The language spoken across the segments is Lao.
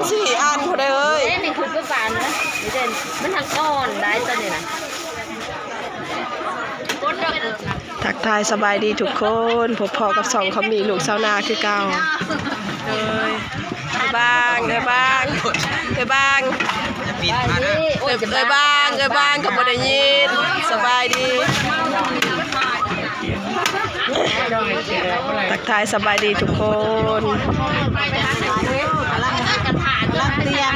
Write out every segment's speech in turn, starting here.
ສີ່ອັນພຸ້ນເດີເອີຍ. ເດ້ ນີ້ຄືປານນະ ນີ້ເດ້ ມັນທັງອ່ອນໄດ໋ຕອນນີ້ນະ. ທັກທາຍສະບາຍດີທຸກຄົນ, ພົບພໍ້ກັບຊ່ອງຄອມມີລູກຊາວນາຄືເກົ່າ. ໂດຍ ເອື້ອຍບາງ ເອື້ອຍບາງ ເອື້ອຍບາງ ເອື້ອຍບາງ ເອື້ອຍບາງກໍບໍ່ໄດ້ຍິນ. ສະບາຍດີ. ທັກທາຍສະບາຍດີທຸກຄົນ. ກຳລັງຕຽມ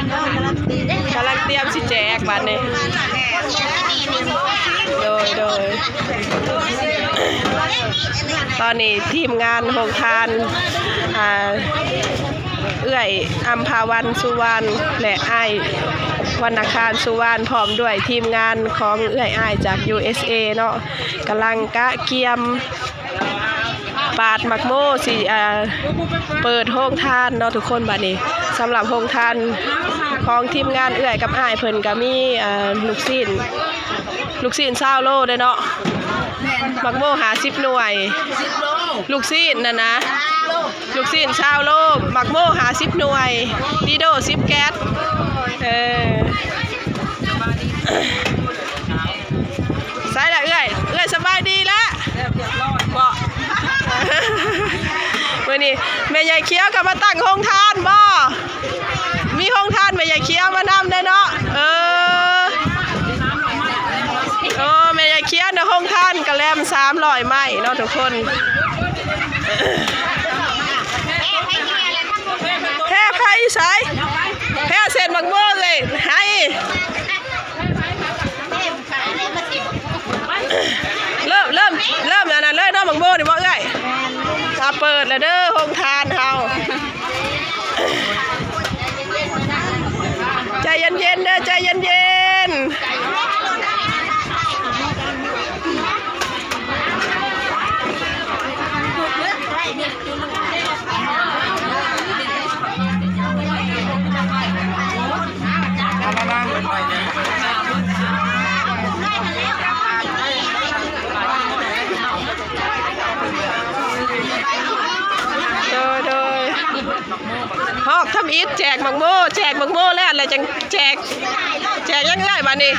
ກຳລັງຕຽມຊິແຈກບາດນີ້. ໂດຍ ໂດຍ ຕອນນີ້ທີມງານໂຮງທານ ອ່າ ເອື້ອຍອຳພາວັນ ສຸວັນ ແລະ ອ້າຍວັນນະຄານ ສຸວັນ ພ້ອມດ້ວຍທີມງານຂອງເອື້ອຍອ້າຍຈາກ ຢູເອສເອ ເນາະ ກຳລັງກະກຽມ ປາດໝາກໂມ ຊິ ເອີ ເປີດໂຮງທານເນາະທຸກຄົນ. ບາດນີ້ສຳລັບໂຮງທານຂອງທີມງານເອື້ອຍກັບອ້າຍເພິ່ນກະມີ ເອີ ລູກຊີ້ນ ລູກຊີ້ນຊາວໂລເດ້ເນາະ. ແມ່ນ ໝາກໂມຫ້າສິບໜ່ວຍ ສິບໂລ ລູກຊີ້ນນັ້ນນະ ສິບໂລ ລູກຊີ້ນຊາວໂລ ໝາກໂມຫ້າສິບໜ່ວຍ ດີໂດສິບແກັດ. ເອີ ໃສລະເອື້ອຍ ເອື້ອຍສະບາຍດີລະ ເບາະ. ມື້ນີ້ແມ່ໃຫຍ່ຂຽວກໍມາຕັ້ງໂຮງທານບໍ່? ມີໂຮງທານແມ່ໃຫຍ່ຂຽວມານຳເດ້ເນາະ. ເອີ ໂອ້ ແມ່ໃຫຍ່ຂຽວນະ ໂຮງທານກະແລັມສາມຮ້ອຍໄມ້ເນາະທຸກຄົນ. ແພ້ໃຜຢູ່ໃສ? ແພ້ເສັ້ນບັກໂມເລີຍ ໃຫ້ ເລີ່ມ ເລີ່ມ ເລີ່ມອັນນັ້ນເລີຍເນາະ ໝາກໂມນີ້ບໍ່ເອື້ອຍ? ອ່າ ເປີດແລ້ວເດີໂຮງທານເຮົາ. ໃຈເຢັນໆເດີ ໃຈເຢັນໆ. ໂດຍ ໂດຍ ຮອກທຳອິດ ແຈກໝາກໂມ ແຈກໝາກໂມແລ້ວ ແລ້ວຈັ່ງແຈກ ແຈກຫຍັງເອື້ອຍບາດນີ້?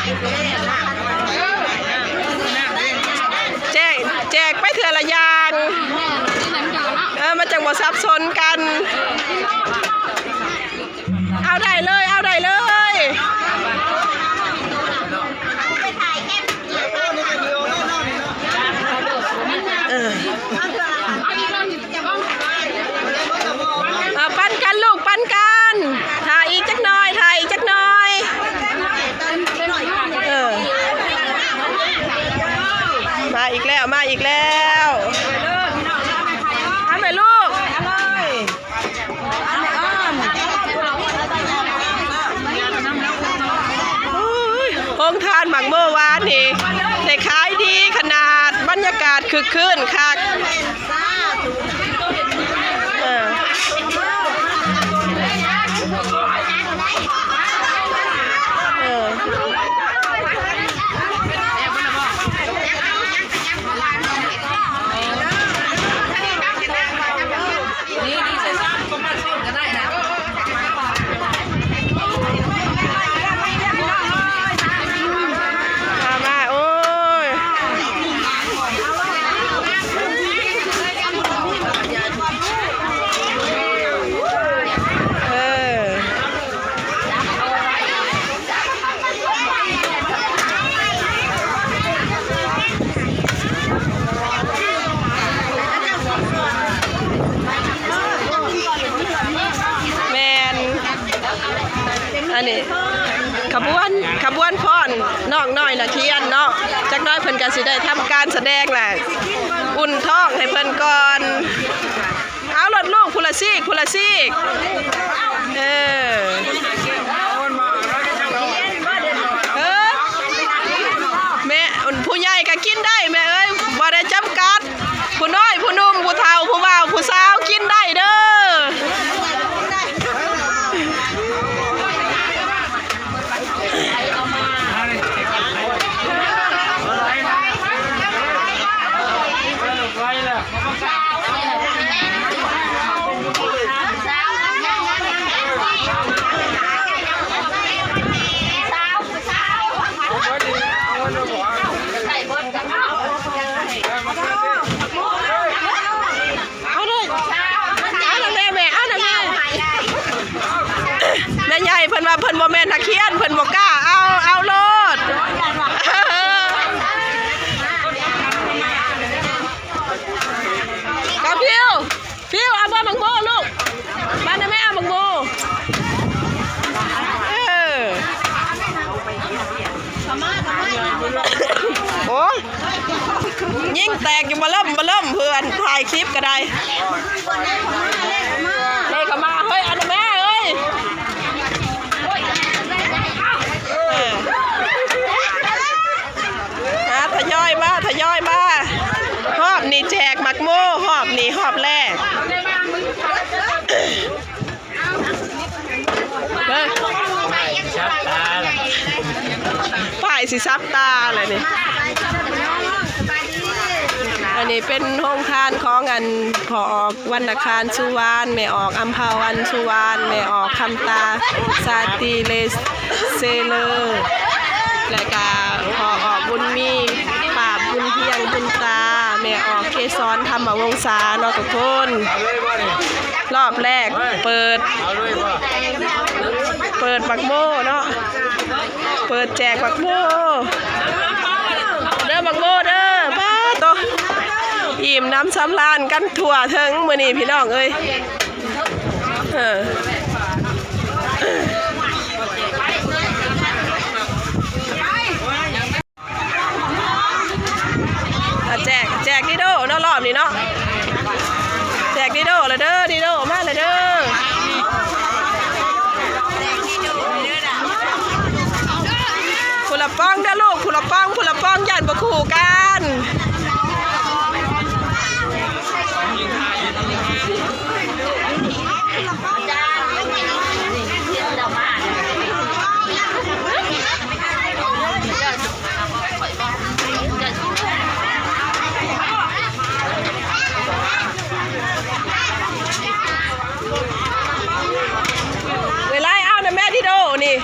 ແຈກ ແຈກໄປເທື່ອລະຢ່າງ ເອີ ມັນຈັ່ງບໍ່ສັບສົນກັນ. ເອົາໄດ້ເລີຍ ເອົາໄດ້ເລີຍ. ເອີ ເອົາ ປັນກັນລູກ ປັນກັນ. ຖ້າອີກຈັກໜ່ອຍ ຖ້າອີກຈັກໜ່ອຍ. ເອີ ມາອີກແລ້ວ ມາອີກແລ້ວ. ເອົາແມ່ລູກ. ໂອ້ຍ ໂຮງທານໝາກໂມວານນີ້ ໄດ້ຂາຍດີຂະໜາດ ບັນຍາກາດຄຶກຄື້ນຄັກ. ເອີ ເອີ. ມາ ໂອ້ຍ ເອີ. ແມ່ນ ອັນນີ້ຂະບວນ ຂະບວນຟ້ອນນ້ອງນ້ອຍນັກຮຽນເນາະ. ຈັກໜ້ອຍເພິ່ນກະຊິໄດ້ທຳການສະແດງແຫຼະ ອຸ່ນທ້ອງໃຫ້ເພິ່ນກ່ອນ. ເອົາໂລດລູກ ຜູ້ລະຊີກ ຜູ້ລະຊີກ. ເອີ ເອີ ແມ່ ຜູ້ໃຫຍ່ກໍກິນໄດ້ແມ່ເອີຍ ບໍ່ໄດ້ຈຳກັດ ຜູ້ນ້ອຍ ຜູ້ໜຸ່ມ ຜູ້ເຖົ້າ ຜູ້ບ່າວ ຜູ້ສາວ ກິນໄດ້ເດີ. ໄປແລ້ວ. ເພິ່ນວ່າເພິ່ນບໍ່ແມ່ນນັກຮຽນ ເພິ່ນບໍ່ກ້າເອົາ ເອົາໂລດ. ກະພິວ ພິວ ເອົາບໍ່ໝາກໂມລູກ ມານະແມ່ ເອົາໝາກໂມ. ເອີ ໂອ້ຍ ຍິງແຕກຢູ່ ມາເລີ່ມ ມາເລີ່ມ ເພື່ອນຖ່າຍຄລິບກະໄດ້. ເລີຍກະມາ ເຮີ້ຍ ອັນນະແມ່ເອີຍ. ເອີ ອ່າ ທະຍອຍມາ ທະຍອຍມາ. ຮອບນີ້ແຈກໝາກໂມ ຮອບນີ້ຮອບແລກ. ເບິ່ງ ປ້າຍຊິສັບຕາແລ້ວນີ້. ອັນນີ້ເປັນໂຮງທານຂອງອັນ ພໍ່ອອກ ວັນນະຄານ ສຸວານ, ແມ່ອອກ ອຳພາວັນ ສຸວານ, ແມ່ອອກ ຄຳຕາ ຊາຕີເລ ເຊເລີ ແລະກະພໍ່ອອກ ບຸນມີ ປ້າ ບຸນພຽງ ບຸນຕາ, ແມ່ອອກ ເກສອນ ທຳມະວົງສາເນາະທຸກຄົນ. ຮອບແລກເປີດ ເປີດບັກໂມເນາະ ເປີດແຈກບັກໂມເດີ ບັກໂມເດີ. ປາໂຕ ອີ່ມໜຳສຳລານກັນທົ່ວເຖິງມື້ນີ້ພີ່ນ້ອງເອີຍ. ເອີ ອ່ະ ແຈກ ແຈກດີໂດເນາະ ຮອບນີ້ເນາະ ແຈກດີໂດລະເດີ ດີໂດມາລະເດີ. ຜູ້ລະປ໋ອງເດີລູກ ຜູ້ລະປ໋ອງ ຜູ້ລະປ໋ອງ ຢ້ານບໍ່ຄູ່ກັນ. ເວລາເອົານະແມ່ ດີໂດນີ້.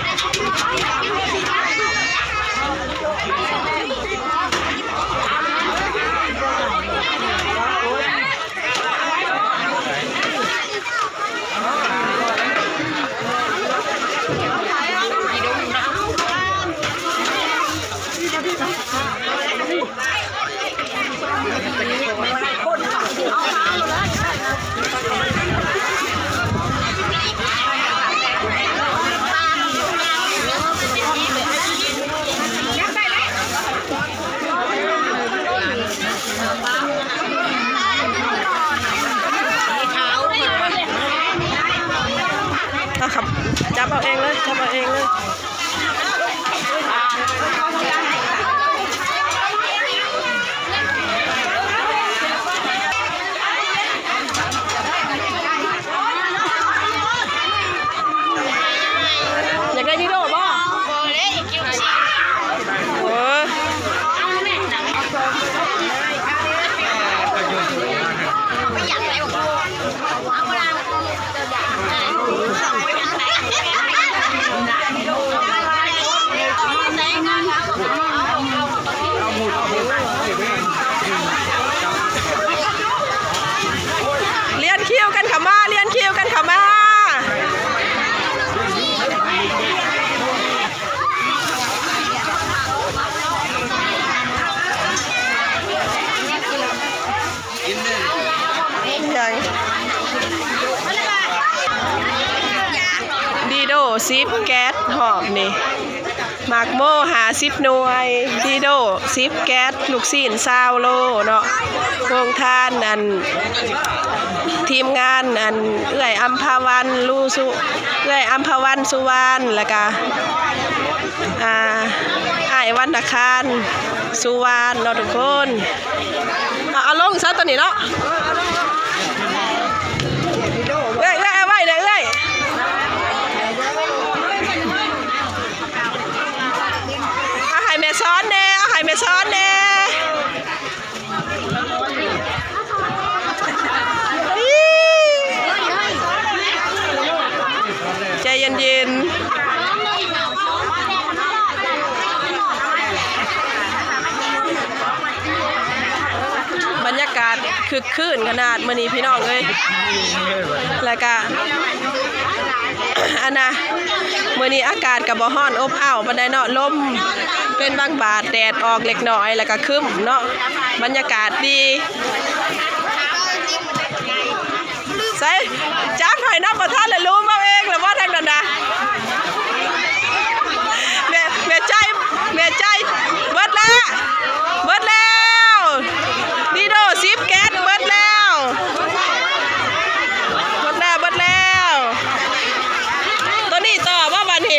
ອ່ະ ຄັບ ຈັບເອົາເອງເລີຍ ຈັບເອົາເອງເລີຍ. ຢາກໄດ້ດີໂດບໍ່? ບໍ່ເດ້ ຢາກກິນລູກຊິ້ນ. ໂອ້ຍ ບໍ່ຢາກໄດ້ບໍ່? ລຽນຄິວກັນເຂົ້າມາ ລຽນຄິວກັນເຂົ້າມາ. ຍັງ ດີໂດສິບແກັດ ຮອບນີ້ ໝາກໂມຫ້າສິບໜ່ວຍ ດີໂດສິບແກັດ ລູກຊີ້ນຊາວໂລເນາະ. ໂຮງທານອັນ ທີມງານອັນ ເອື້ອຍອຳພາວັນ ລູສຸ ເອື້ອຍອຳພາວັນ ສຸວານ ແລ້ວກະ ອ່າ ອ້າຍວັນນະຄານ ສຸວານເນາະທຸກຄົນ. ເອົາ ເອົາລົງຊະໂຕນີ້ເນາະ ເອື້ອຍ ເອື້ອຍ ເອົາໄວ້ເດີ້ເອື້ອຍ. ເອົາໃຫ້ແມ່ຊ້ອນແດ່ ເອົາໃຫ້ແມ່ຊ້ອນແດ່. ໃຈເຢັນໆ ບັນຍາກາດຄຶກຄື້ນຂະໜາດມື້ນີ້ພີ່ນ້ອງເອີຍ. ແລ້ວກະ ອັ ນະ ມື້ນີ້ອາກາດກໍບໍ່ຮ້ອນອົບອ້າວປານໃດເນາະ ລົມເປັນບາງບາດ ແດດອອກເລັກນ້ອຍ ແລ້ວກໍຄຶ້ມເນາະ ບັນຍາກາດດີ. ໃສ ຈັບໃຫ້ນຳບໍ່ທັນແລ້ວ ລູມເອົາເອງແລ້ວບໍ່ ທາງນັ້ນນະ ແມ່ ແມ່ໃຈ ແມ່ໃຈ ເບິດແລ້ວ ເບິດແລ້ວ ດີໂດ ສິບແກັດ ເບິດແລ້ວ ເບິດແລ້ວ ເບິດແລ້ວ ໂຕນີ້ຕໍ່ບໍ່ບາດນີ້?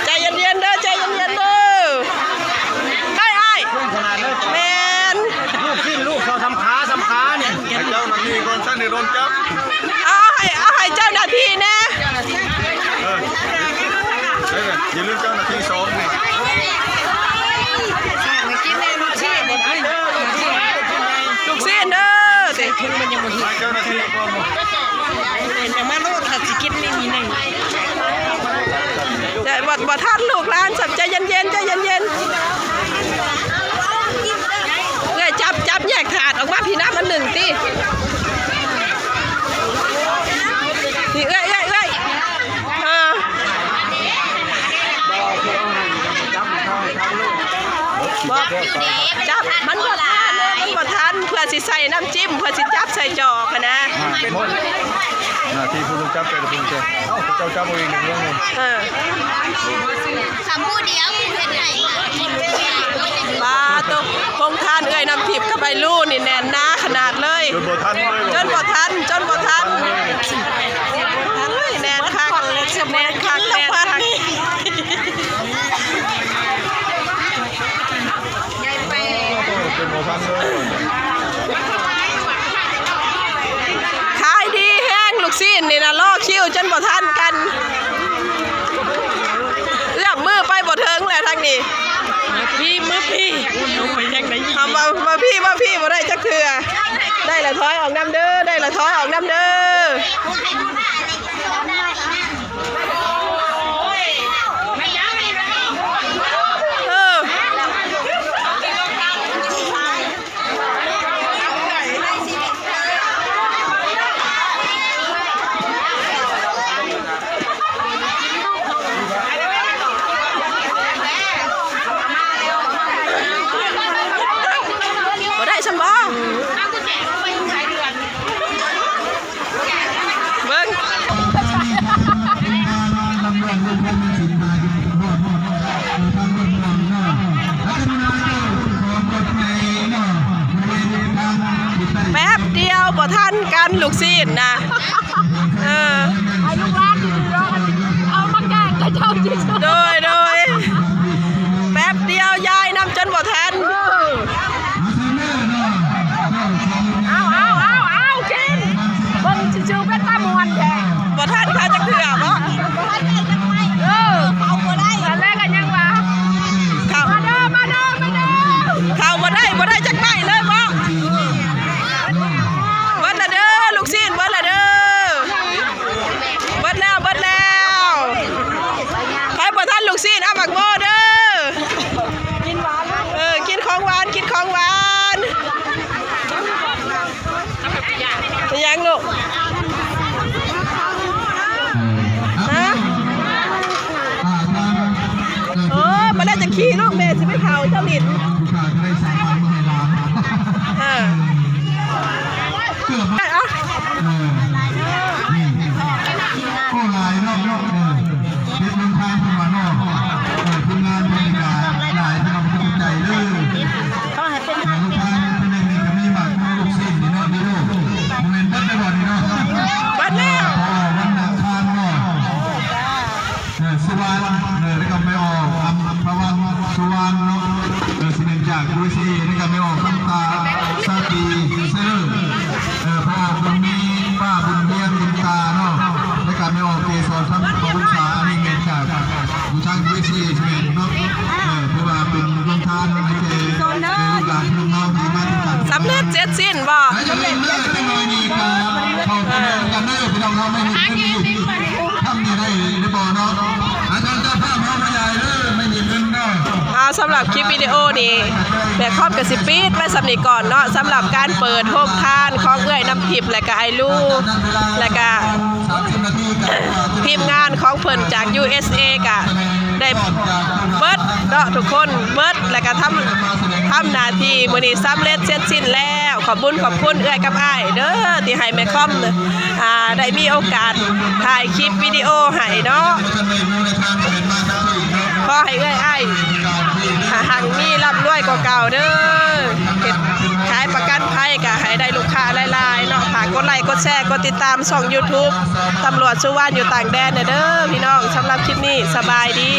ໃຈເຢັນໆເດີ ໃຈເຢັນໆເດີ ເອີຍ ອ້າຍ ແມ່ນ ລູກຊີ້ນລູກເຂົາສຳຂາ ສຳຂານີ້ ໃຫ້ເຈົ້າໜ້າທີ່ກ່ອນ ຊັ້ນໄດ້ໂດນຈັບ ເອົາ ເອົາໃຫ້ ເອົາໃຫ້ເຈົ້າໜ້າທີ່ແດ່ ເອີ ເອີ ຢ່າລືມເຈົ້າໜ້າທີ່ສອງນີ້ ລູກຊີ້ນເດີ ໃຫ້ເຈົ້າໜ້າທີ່ກ່ອນ ເປັນຫຍັງມາໂລດ ຖ້າຊິກິນນີ້ມີໜຶ່ງ ບໍ່ ບໍ່ທັນລູກຫຼານ ໃຈເຢັນໆ ໃຈເຢັນໆ ເອື້ອຍ ຈັບ ຈັບແຍກຖາດອອກມາພີ້ນຳ ອັນໜຶ່ງຕິ ນີ້ ເອື້ອຍ ເອື້ອຍ ເອື້ອຍ ເອີ ບໍ່ ຈັບ ມັນບໍ່ທັນເດ້ ມັນບໍ່ທັນ ເພື່ອຊິໃສ່ນ້ຳຈິ້ມ ເພື່ອຊິຈັບໃສ່ຈອກຫັ້ນນະ ໝົດ ໜ້າທີ່ຜູ້ໜຶ່ງຈັບ ແຕ່ຜູ້ໜຶ່ງຈັບ ເອົ້າ ເຈົ້າຈັບເອົາເອງເລື່ອງໜຶ່ງ ເອີ ຄຳຜູ້ດຽວຜູ້ເຮັດໃຫ້ ປາໂຕ ໂຮງທານເອື້ອຍນ້ຳທິບກັບອ້າຍລູນີ້ແໜ້ນໜາຂະໜາດເລີຍ ຈົນບໍ່ທັນເລີຍ ຈົນບໍ່ທັນ ຈົນບໍ່ທັນ ໂອ້ຍ ແໜ້ນຄັກ ແໜ້ນຄັກ ແໜ້ນຄັກ. ຂາຍດີແຮງ ລູກຊີ້ນນີ້ນະ ລໍຄິວຈົນບໍ່ທັນກັນ ເອື້ອມມືໄປບໍ່ເຖິງແລ້ວທາງນີ້ ມາພີ້ ມາພີ້ ເອົາມາ ມາພີ້ ມາພີ້ ບໍ່ໄດ້ຈັກເທື່ອ ໄດ້ລະຖອຍອອກນຳເດີ ໄດ້ລະຖອຍອອກນຳເດີ. ບໍ່ໄດ້ຊັ້ນບໍ່? ເບິ່ງ ແປັບດຽວບໍ່ທັນກັນລູກຊີ້ນນະ ເອີ ໃຫ້ລູກຫຼານຢູ່ເນາະ ເອົາມາແກງເຂົາເຈົ້າຊື່ໆ ໂດຍ ໂດຍ ແປັບດຽວຍາຍນຳຈົນບໍ່ທັນ ເອີ ເອົາ ເອົາ ເອົາ ເອົາ ກິນ ເບິ່ງຊື່ໆ ເປັນຕາມ່ວນແທ້ ບໍ່ທັນເຂົາຈັກເທື່ອບໍ? ເອີ ເຂົ້າບໍ່ໄດ້ ຕອນແລກກໍຍັງວ່າ ເຂົ້າ ມາເດີ ມາເດີ ມາເດີ ເຂົ້າບໍ່ໄດ້ ບໍ່ໄດ້ຈັກໄມ້ເລີຍບໍ? ເບິດລະເດີ ລູກຊີ້ນເບິດລະເດີ ເບິດແລ້ວ ເບິດແລ້ວ ໃຜບໍ່ທັນລູກຊີ້ນ ເອົາໝາກໂມເດີ ກິນຫວານ ເອີ ກິນຂອງຫວານ ກິນຂອງຫວານ. ເປັນຫຍັງລູກ? ຮະ? ເອີ ມາແລ້ວຈະຂີ່ລູກ ແມ່ຊິໄປເຜົາເຈົ້າຫຼິ້ນ ເອີ ເອົາ ເອີ ນີ້ ໂອ້ ຫຼາຍເນາະ ເນາະ ເອີ ເຮັດເດີນທາງເພິ່ນວ່າເນາະ ເອີ ທີມງານເພິ່ນກະຫຼາຍ ພີ່ນ້ອງເຂົ້າໃຈເດີ ເອີ ໂຮງທານເພິ່ນນີ້ກະມີໝາກ ລູກຊີ້ນນີ້ເນາະ ນີ້ເນາະ ບໍ່ແມ່ນເບິດແລ້ວບໍ່ນີ້ເນາະ ເບິດແລ້ວ ເອີ ວັນອັງຄານເນາະ ເອີ ສຸວັນ ເອີ ແລ້ວກໍແມ່ອອກ ອຳພະວັນ ສຸວັນເນາະ ເອີ ຊິແມ່ນຈາກ ຢູເອສເອ ແລ້ວກໍແມ່ອອກ ຄຳຕາ ຊາຕີ ເຊເລີ ເອີ ພໍ່ອອກ ບຸນມີ ປ້າ ບຸນວຽງ ບຸນຕາເນາະ ແລ້ວກໍແມ່ອອກ ເກສອນ ຄຳ ຄຳວົງສາ ອັນນີ້ແມ່ນຈາກ ຢູ່ທາງ ຢູເອສເອ ແມ່ນເນາະ ເອີ ເພື່ອວ່າເປັນໂຮງທານໃຫ້ແກ່ ແກ່ລູກຫຼານຂອງເຮົາທີ່ມານຳກັນ ສຳເລັດເສັດສິ້ນບໍ່? ໃຫ້ຈະເລີ່ມເລີຍ ຈັກໜ້ອຍນີ້ກໍເຂົ້າໄປນຳກັນເດີ ພີ່ນ້ອງເຮົາ ໄດ້ເຫັນເງິນຢູ່ ທຳນີ້ໄດ້ຫຼືບໍ່ເນາະ? ອາຈານເຈົ້າພາບເຮົາມາຢາຍເດີ ໄດ້ເຫັນເງິນເນາະ. ສຳລັບຄລິບວິດີໂອນີ້ ແມ່ຄອມກໍຊິປິດໄວ້ສ່ຳນີ້ກ່ອນເນາະ ສຳລັບການເປີດໂຮງທານຂອງເອື້ອຍນ້ຳທິບ ແລະກະອ້າຍລູ ແລະກະທີມງານຂອງເພິ່ນຈາກ ຢູເອສເອ ກະໄດ້ເບິດເນາະ ທຸກຄົນເບິດ ແລະກະທຳ ທຳໜ້າທີ່ມື້ນີ້ສຳເລັດເສັດສິ້ນແລ້ວ. ຂອບບຸນຂອບຄຸນເອື້ອຍກັບອ້າຍເດີ ທີ່ໃຫ້ແມ່ຄອມ ອ່າ ໄດ້ມີໂອກາດຖ່າຍຄລິບວິດີໂອໃຫ້ເນາະ. ຂໍໃຫ້ເອື້ອຍອ້າຍ ອ່າ ຮັ່ງມີຮ່ຳລວຍກວ່າເກົ່າເດີ. ເຮັດຂາຍປະກັນໄພກໍໃຫ້ໄດ້ລູກຄ້າຫຼາຍໆເນາະ. ຝາກກົດໄລ ກົດແຊ ກົດຕິດຕາມຊ່ອງ YouTube ຕຳຫຼວດສຸວັນຢູ່ຕ່າງແດນແດ່ເດີພີ່ນ້ອງ. ສຳລັບຄລິບນີ້ ສະບາຍດີ.